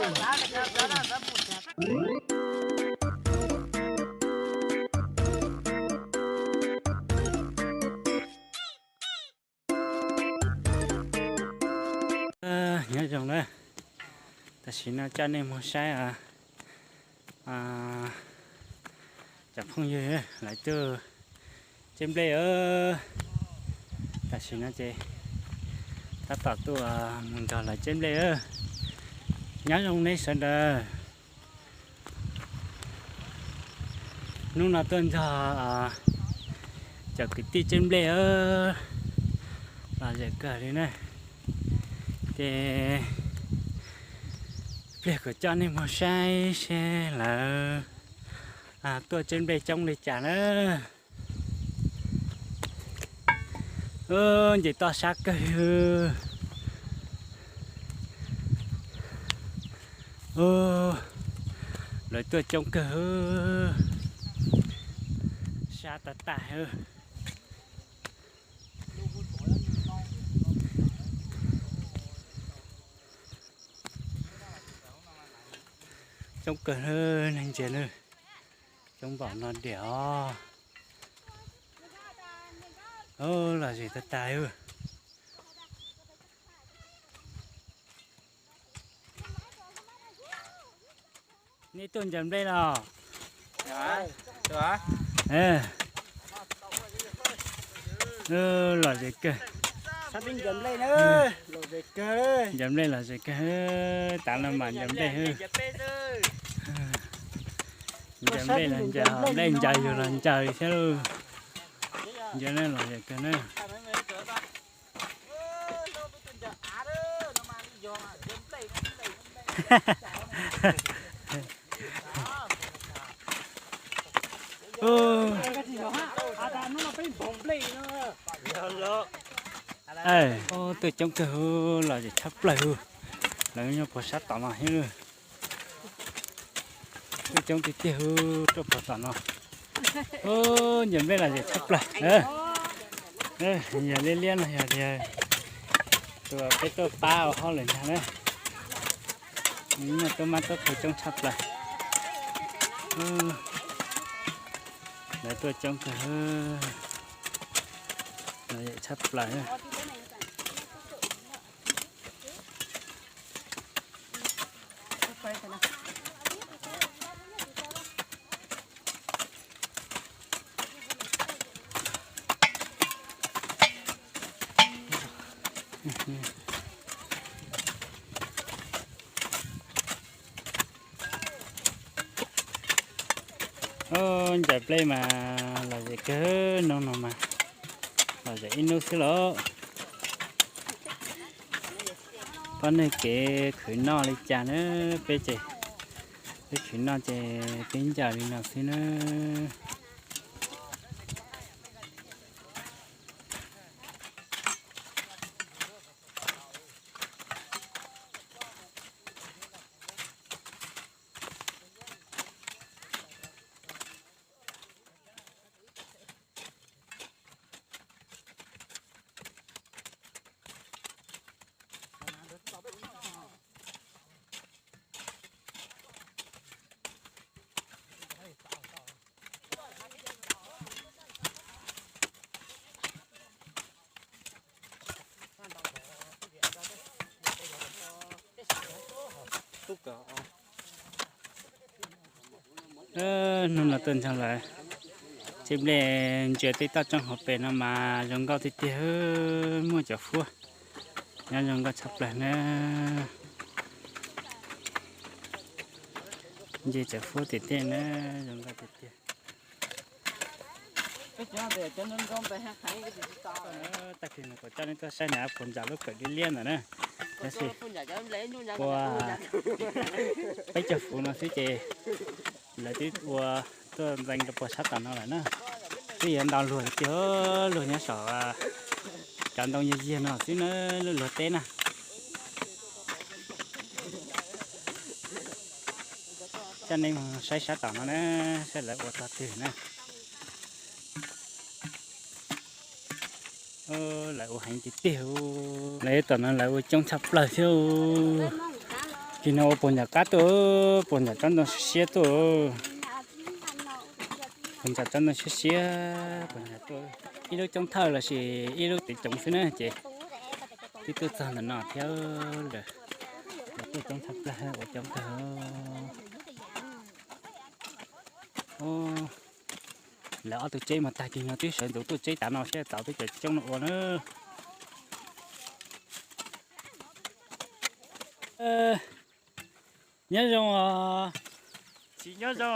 Nyob zoo na, tam sim no coj nej mus saib cov phooj ywg lawv tuaj tseb nplej. Tam sim no ces tab tom tuaj mus nrog lawv tseb nplej. Nyob zoo nej sawv daws. Hnub no tuaj nrog cov kwv tij tseb nplej los zem kawg li na. Ces pliag kuv coj nej mus saib seb lawv tuaj tseb nplej coob li cas na. Nce toj sab kawg. Lawv tuaj coob kawg. Sab tag tag. Coob kawg, neeg ntsia na, coob npaum no diam os. Lom zem tag tag. Nej tuaj ncaws nplej los? Lom zem kawg. Ncaws nplej lom zem kawg. Tav no mas ncaws nplej. Ncaws nplej los ncaws, nplej ncaws yus los ncaws thiab lauj. Ncaws lom zem kawg na. Tuaj coob kawg, lom zem tshaj plaws. Lawv nyob puag sab tom no thiab. Tuaj coob tiag tiag, tuaj puag tom no. Ncaws nplej lom zem tshaj plaws. Yog liab liab no yog tias tus peb tuaj pab ua hauj lwm ntag na. Nyuag tub mab tub qhe coob tshaj plaws. Lawv tuaj coob kawg, lom zem tshaj plaws. Ncaws nplej mas lom zem kawg, hnub no mas lom zem ib hnub xwb los. Pab nej kev khwv noj li cas na, peb ces peb khwv noj ces peb ncaws li no xwb na. Hnub no tuaj nrog lawv tseb nplej ntsia tej toj roob hauv pes no mas zoo nkauj tiag tiag, muaj cov huab nyob zoo nkauj tshaj plaws na. Ntsia cov huab tiag tiag na, zoo nkauj tiag tiag. Tag kis no kuv coj nej tuaj saib na, puas ntsawm lub kawm liab liab ntawm na. Tab sis ua peb caug fuv no xwb ces lawv twb ua tuaj ntxeev rau puag sab tom no lawm na. Twb yuav ntau luag tiag, luag nyob saum cov ntoo yiag yiag no xwb na, luag teb na. Coj nej mus saib sab tom no na, saib lawv ua txog twg na. Lawv ua heev tiag tiag, lawv tom no lawv ua coob tshaj plaws thiab. Tig no ua puag nram qab tuaj, puag nram tsob ntoo siab siab tuaj. Puag nram tsob ntoo siab siab, puag nram tuaj. Ib lub coob thawj lossis ib lub tiv coov xwb na ces twb tuaj txog ntawm no thiab lawm. Tuaj coob tshaj plaws, ua coob kawg. Lawv ob tug tseb mas tag kis no twb sawv ntxuv tuaj tseb tav no thiab txaus tib cov coob no ua na. Nyob zoo os. Tsis nyob zoo.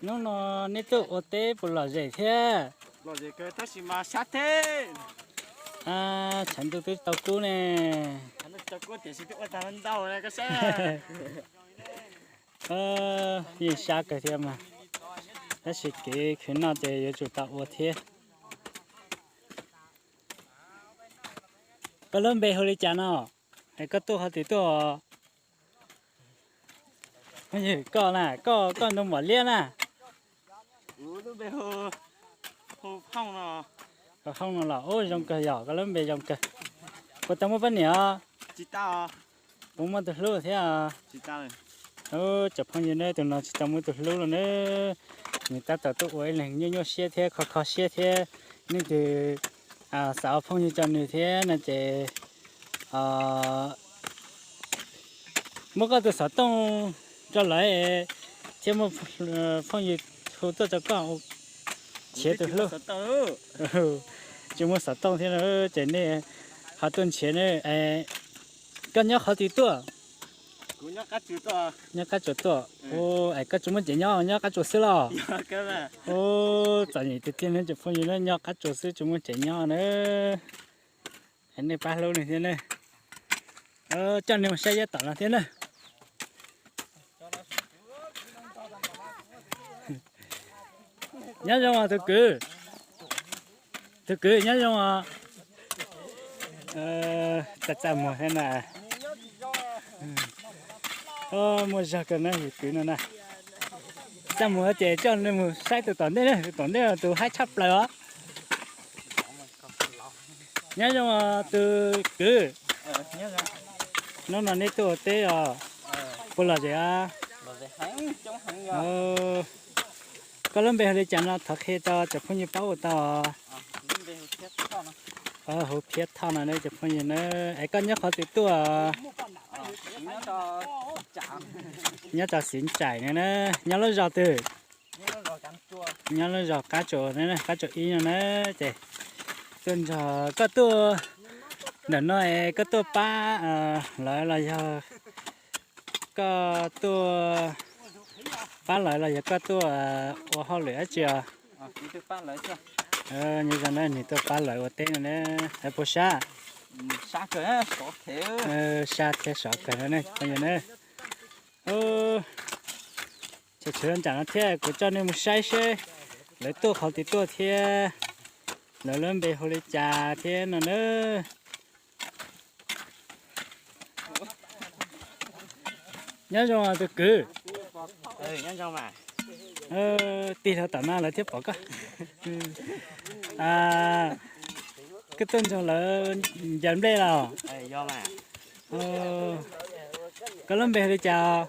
Hnub no neb tuaj ua teb puas lom zem thiab? Lom zem kawg tab sis mas sab teb. Tshav ntuj twb tau kub ne. Tau kub tiam sis twb ua tag ntau na koj saib. Yeej sab kawg thiab mas, tab sis kev khwv noj ces yuav tsum tau ua thiab. Koj lub npe hu li cas no? Es koj tuaj qhov twg tuaj? Phooj ywg koj na, koj koj ntoo mom liab na. Hu Phooj no los. Ub, zoo kawg yog koj lub npe zoo kawg. Puas tau muaj poj niam os? Puas muaj tus hlub thiab? Cov phooj ywg ne, tus no tsis tau muaj tus hlub los na. Nws tab tom tuaj ua ib leeg nyuaj nyuaj siab thiab kho kho siab thiab. Leej twg xav ua phooj ywg rau nws thiab no ces muab koj tus xov tooj rau lawv thiab muaj phooj ywg hu tuaj rau koj nrhiav tus hlub. Tsis muaj xov tooj thiab ces nej ho tuaj nrhiav ne. Koj nyob qhov twg tuaj? Nyob Qab Tsuas tuaj. Es koj tsis muaj tsev nyob, nyob Qab Tsuas xwb los? Ub, txom nyem tiag tiag ne cov phooj ywg na, nyob Qab Tsuas xwb tsis muaj tsev nyob na. Nej pab hlub nws thiab ne. Coj nej mus saib yav tom no thiab na. Nyob zoo os tus kwv. Tus kwv nyob zoo os. Txaj txaj muag thiab na. Muaj zog kawg na yus kwv no na. Txaj muag ces coj nej mus saib tus tom ntej na, tus tom ntej tus haib tshaj plaws os. Nyob zoo os tus kwv. Hnub no neb tuaj ua teb os? Puas lom zem os? Koj lub npe hu li cas no thov qhia rau cov phooj ywg paub ua tau. Hu Phiab Thoj no ne cov phooj ywg na. Es koj nyob qhov twg tuaj? Nyob rau Xiv Nraim no na. Nyob lub zos twg? Nyob lub zos Qab Tsuas, Qab Tsuas ib no na. Ces tuaj nrog koj tuaj ntawm no es koj tuaj pab lawv los yog koj tuaj pab lawv los yog koj tuaj ua hauj lwm dab tsi os? Nyob zoo na, nws tuaj pab lawv ua teb no na. Es puas sab? Sab thiab sov kawg no ne phooj ywg na. Tsam tsam no thiab kuv coj nej mus saib seb lawv tuaj qhov twg tuaj thiab lawv lub npe hu li cas thiab no na. Nyob zoo tus kwv. Tig rau tom no lawv thiaj pom koj. Koj tuaj nrog lawv ncaws nplej los? Koj lub npe hu li cas?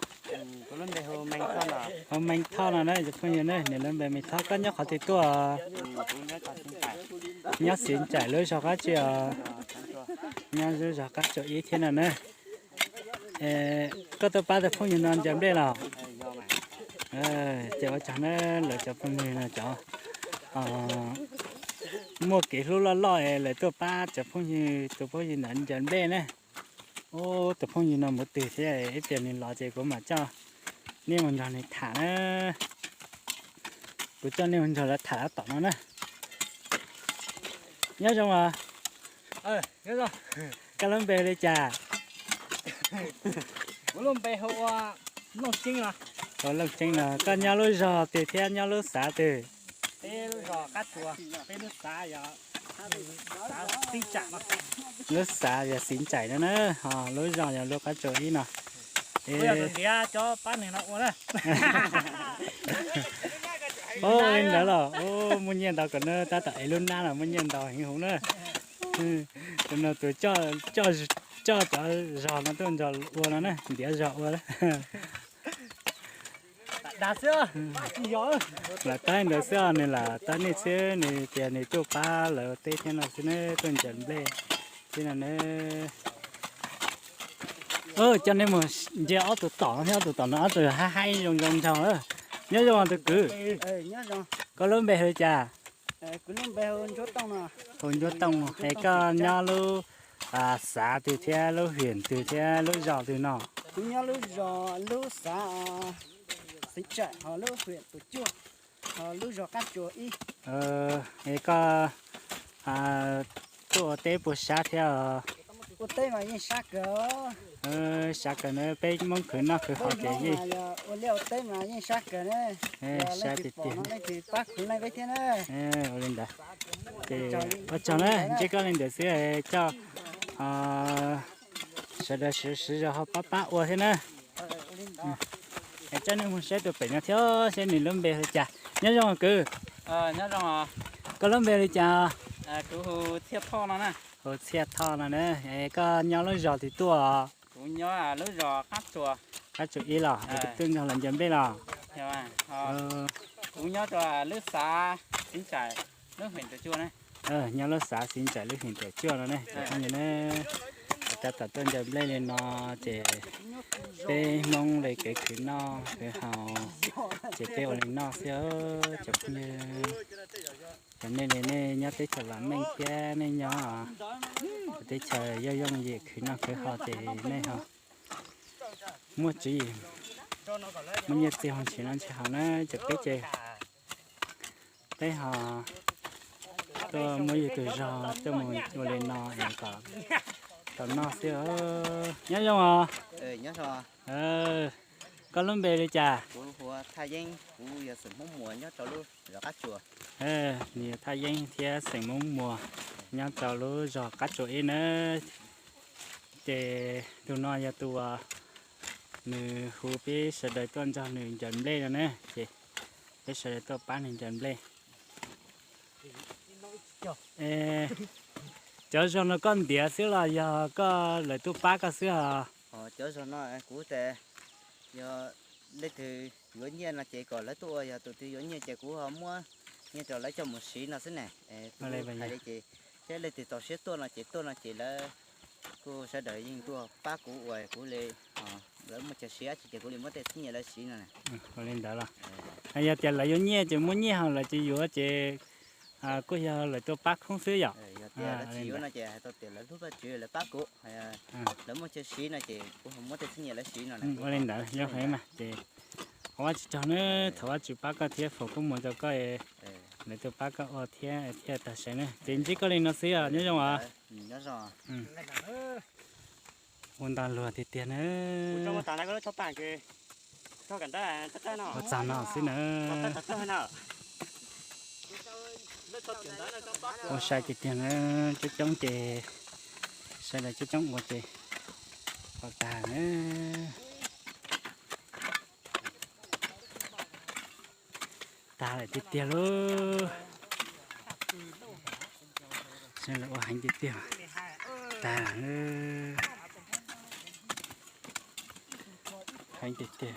Hu Meej Thoj no na cov phooj ywg na, nws lub npe Meej Thoj. Koj nyob qhov twg tuaj? Nyob Xiv Nraim lub zos qab tsi os? Nyob lub zos Qab Tsuas ib thiab no na. Koj tuaj pab tus phooj ywg no ncaws nplej los? Ces ua tsaug na, lawv cov phooj ywg no cov muaj kev hlub loj loj es lawv tuaj pab cov phooj ywg, tus phooj ywg ntawd ncaws nplej ne. Ub, tus phooj ywg no mus twg thiab, ib pliag nws los ces kuv mam coj nej mus nrog nws tham na. Kuv coj nej mus nrog lawv tham tom no na. Nyob zoo os. Koj lub npe li cas? Ua Looj Tseeb no. Koj nyob lub zos twg thiab nyob lub xav twg? Lub xav yog Xiv Nraim no na, ho lub zos yog lub Qab Tsuas ib no. Ub, li ntawd los muaj nyiaj ntau kom na, tab tom ev lub nab los muaj nyiaj ntau heev hauv na. Tus no tus coj, coj cov zog no tuaj nrog ua no na, ntiav zog ua na. Lam tab ntawd xwb, nws lam tab nej xwb, nws tias nws tuaj pab lawv teb thiab no xwb na, tuaj ncaws nplej thiab no na. Coj nej mus ntsia ob tug tom no thiab, ob tug tom no ob tug haib haib zoo zoo nraug. Nyob zoo tus kwv, koj lub npe hu li cas? Hu Ntsuab Tooj. Es koj nyob lub xav twg thiab lub hwm twg thiab lub zos twg no? Kuv nyob lub zos, lub xav Xeev Tsaim, ho lub hwm Tuam Cuaj, ho lub zos Qab Tsuas ib. Es koj tuaj ua teb puas sab thiab? Ua teb mas yeej sab kawg. Sab kawg na, peb Hmoob khwv noj khwv haus ces yeej ua liaj ua teb mas yeej sab kawg na. Sab tiag tiag. Leej twg pab khwv leej peb thiab na. Ua li ntawd. Ces ua tsaug na, ntsib koj li ntawd xwb, coj sawv daws sawv zos ho pab pab ua thiab na. Es coj nej mus saib tus pem no thiab seb nws lub npe hu li cas. Nyob zoo kwv. Koj lub npe hu li cas? Hu Txhiaj Thoj no na. Es koj nyob lub zos twg tuaj? Qab Tsuas ib los, es koj tuaj nrog lawv ncaws nplej los? Kuv nyob lub xav Xeev Tsaim, lub hwm Tuam Cuaj na. Nyob lub xav Xeev Tsaim, lub hwm Tuam Cuaj no ne. Ces phooj ywg na, tab tom tuaj ncaws nplej li no ces peb Hmoob li kev khwv noj khwv haus ces peb ua li no xwb. Cov phooj ywg, cov nej li nej nyob teb chaws vam meej thiab nej nyob teb chaws yooj yooj yim khwv noj khwv haus ces nej ho muaj tswv yim, muaj nyiaj txiag ho ntshiv noj ntshiv haus na. Ces peb ces peb ho tuaj muab yus tus zog tuaj mus ua li no es kom tau noj xwb. Nyob zoo os. Koj lub npe li cas? Kuv hu Thaj Yeeb, kuv yog xeem Hmoob Muas nyob rau lub zos Qab Tsuas. Nws yog Thaj Yeeb thiab xeem Hmoob Muas nyob rau lub zos Qab Tsuas ib na. Ces tus no yog tus uas nws hu peb sawv daws tuaj nrog nws ncaws nplej no na, ces peb sawv daws tuaj pab nws ncaws nplej. Cov zog no koj ntiav xwb los yog koj, lawv tuaj pab koj xwb os? Cov zog no kuv tias yog leej twg yuav nyiaj no ces kom lawv tuaj ua, yog tus twg yuav nyiaj ces kuv ho muab nyiaj rau lawv coj mus siv no xwb ne. Kuv hais li ces thiab leej twg txaus siab tuaj no ces tuaj no ces lawv kuj sawv daws yeej tuaj pab kuv ua, kuv li lawv muaj chaw siv dab tsi ces kuv li muab tej txhiab nyiaj lawv siv no. Ua li ntawd los yog tias lawv yuav nyiaj ces muaj nyiaj, ho lawv tsis yuav ces kuj yog lawv tuaj pab khoob xwb yom. Yog tias lawv tsis yuav no ces hais tau tias lawv hlub Vajtswv lawv pab kuv, lawv muaj chaw siv no ces kuv ho muab tej txhiab nyiaj lawv siv no. Ua li ntawd yog heev mas ces ua Vajtswv tsaug na, thov Vajtswv pab koj thiab foom koob hmoov rau koj, lawv tuaj pab koj ua thiab thiaj tag sev na. Ces ntsib koj li no xwb os, nyob zoo os. Ua ntau luag tiag tiag na. Ua txog no xwb na. Ua sai tiag tiag na, coob coob ces sawv daws coob coob ua ces ua tag na. Tag lawm tiag tiag lauj. Sawv daws ua heev tiag tiag. Tag. Heev tiag tiag.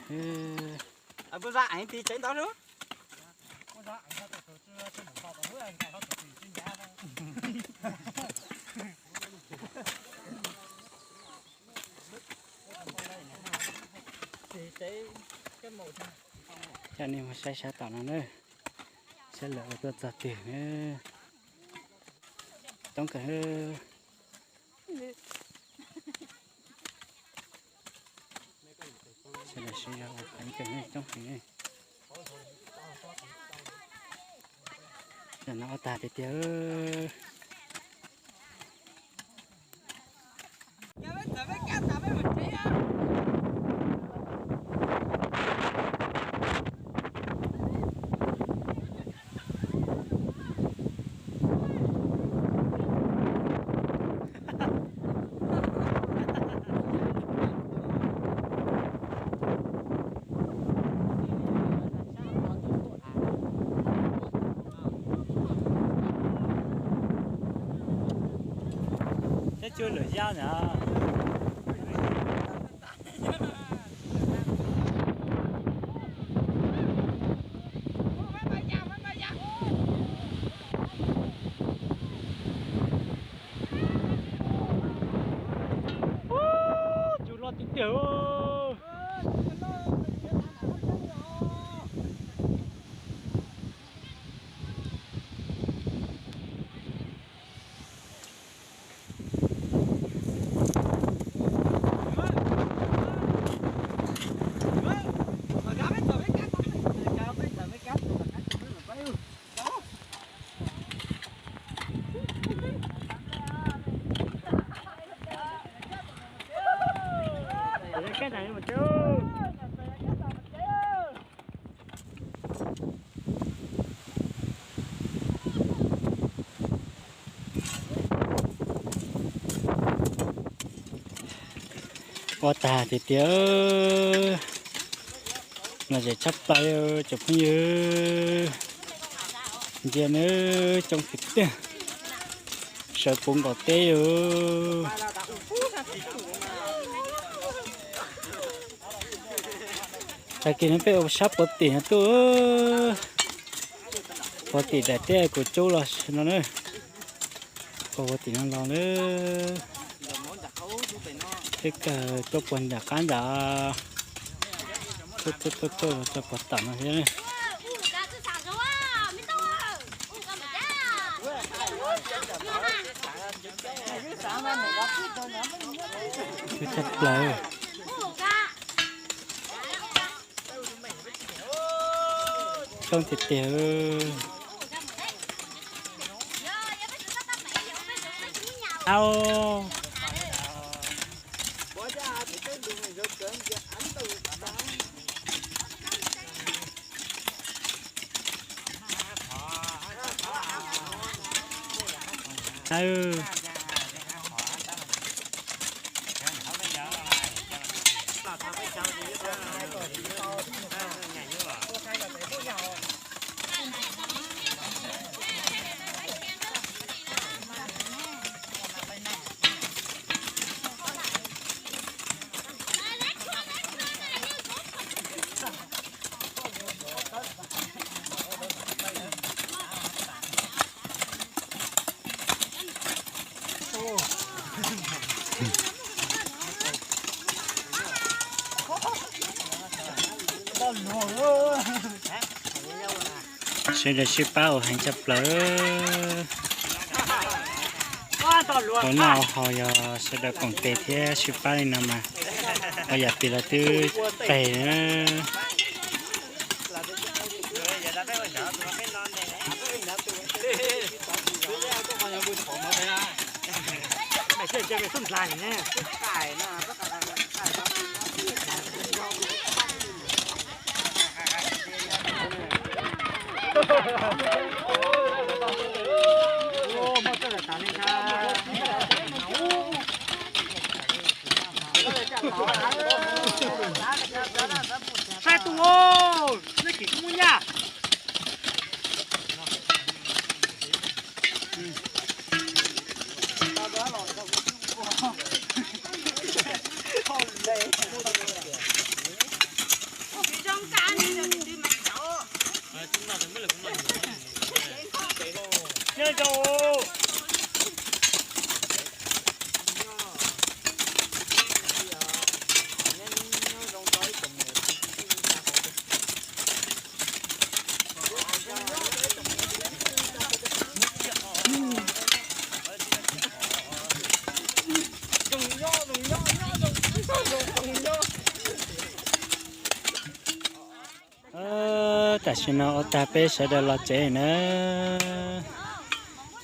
Coj nej mus saib sab tom no na, saib lawv ua tuaj txog twg na. Coob kawg. Sawv daws sib zog ua heev kawg, coob heev. Tam no ua tag tiag tiag. Cuj lwm yaj na. Tsuj loj tiag tiag. Ua tag tiag tiag. Lom zem tshaj plaws tsoom phooj ywg. Ntsia nawb, coob tiag tiag. Sawv puv nkaus teb yus. Tag kis no peb ua sab puag tim no tuaj. Puag tim daim teb kuv cub los no na. Puag tim no los na. Peb kawg tuaj puag nram qab nram. Tuaj tuaj tuaj tuaj los txog puag tom no thiab. Tshaj plaws. Coob tiag tiag. Au. Sawv daws sib pab ua heev tshaj plaws. Ua noj ua haus yog sawv daws koom tes thiab sib pab li no mas ua yam twg los twb peg na. Saib tus, nej kim kuj muaj nyaj. Tam sim no ua tag peb sawv daws los tsev na.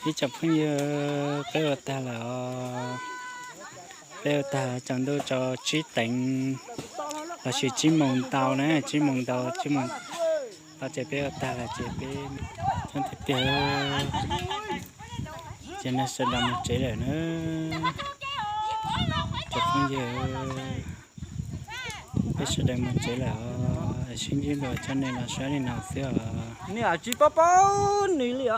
Ib tsoom phooj ywg, peb ua tag lawm os. Peb ua tag tsaus ntuj tsaus tsib teev lossis tsib moos ntau na, tsib moos ntau, tsib moos tau ces peb ua tag lawm ces peb coob tiag tiag. Ces no sawv daws mus tsev lawm na. Cov phooj ywg, peb sawv daws mus tsev lawm os, sib ntsib dua tsob neeg los sab li no xwb os. Nws tsis paub paub nws li.